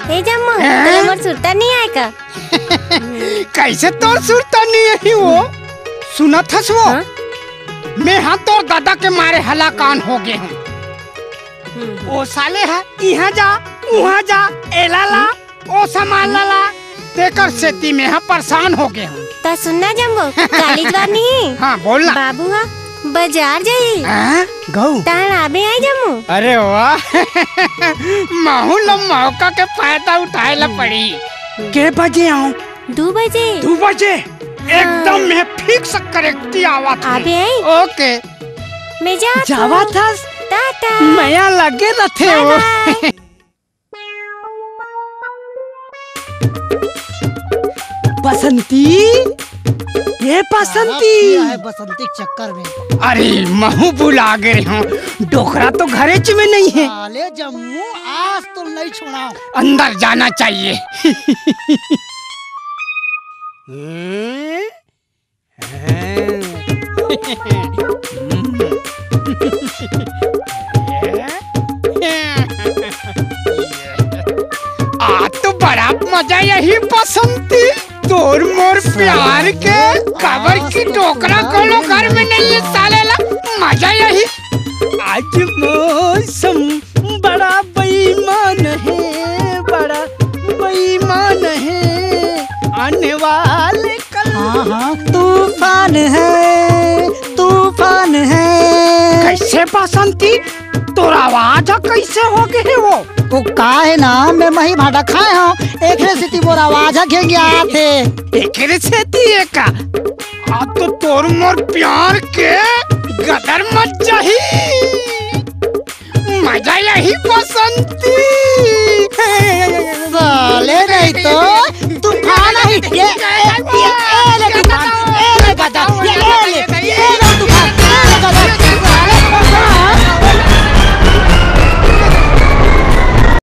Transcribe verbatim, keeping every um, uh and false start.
ए जम्मू, हैं? तोला मोर सुरता नहीं आय का? कैसे तोर सुरता नहीं आही वो? सुनत हस वो? हाँ? मैं हा तोर दादा के मारे हलाकान हो गे हूँ। हम्म। ओ साले हा इहाँ जा, उहाँ जा, एला ला, ओ सामान ला ला, तेकर सेती मैं हा परेशान हो गे हूँ। त सुनना जम्मू, कालीज वार नहीं। हाँ, बोल ना। बाबू हा बाजार जाही। हाँ? गऊ। तहन आबे आई जम्मू। अरे वाह। महू ला मौका के फायदा उठाए ला पड़ी। के बजे आऊं? दू बजे। दू बजे? हाँ। एकदम मैं fix correct आवत हूँ। आबे आई। OK। मैं जात जावत हूँ। हस? टाटा। मया लगे रथे bye हो। Bye। बसंती, ये बसंती। साला पिया है बसंती के चक्कर में। अरे, महू भुला गे हूँ, डोकरा तो घरेच में नहीं है। साले जम्मू, आज तो नहीं छोड़ाऊं। अंदर जाना चाहिए। हम्म? आज तो बड़ा मजा आही बसंती, तोर मोर प्यार के, काबर कि डोकरा कोनो घर में नहीं है साले ला, मजा आही। आज मौसम बड़ा बेईमान है, बड़ा बेईमान है, आने वाले कल। हाँ, हाँ, तूफान है, तूफान है। कैसे बसंती? तोर आवाज ह कैसे हो गे हे वो? वो का हे ना, मैं मही भाटा खाए हूँ, एकरे सेती मोर आवाज ह घेंघियात हे। एकरे सेती हे का? अब तो तोर मोर प्यार के गदर मच जाही। मजा आही बसंती।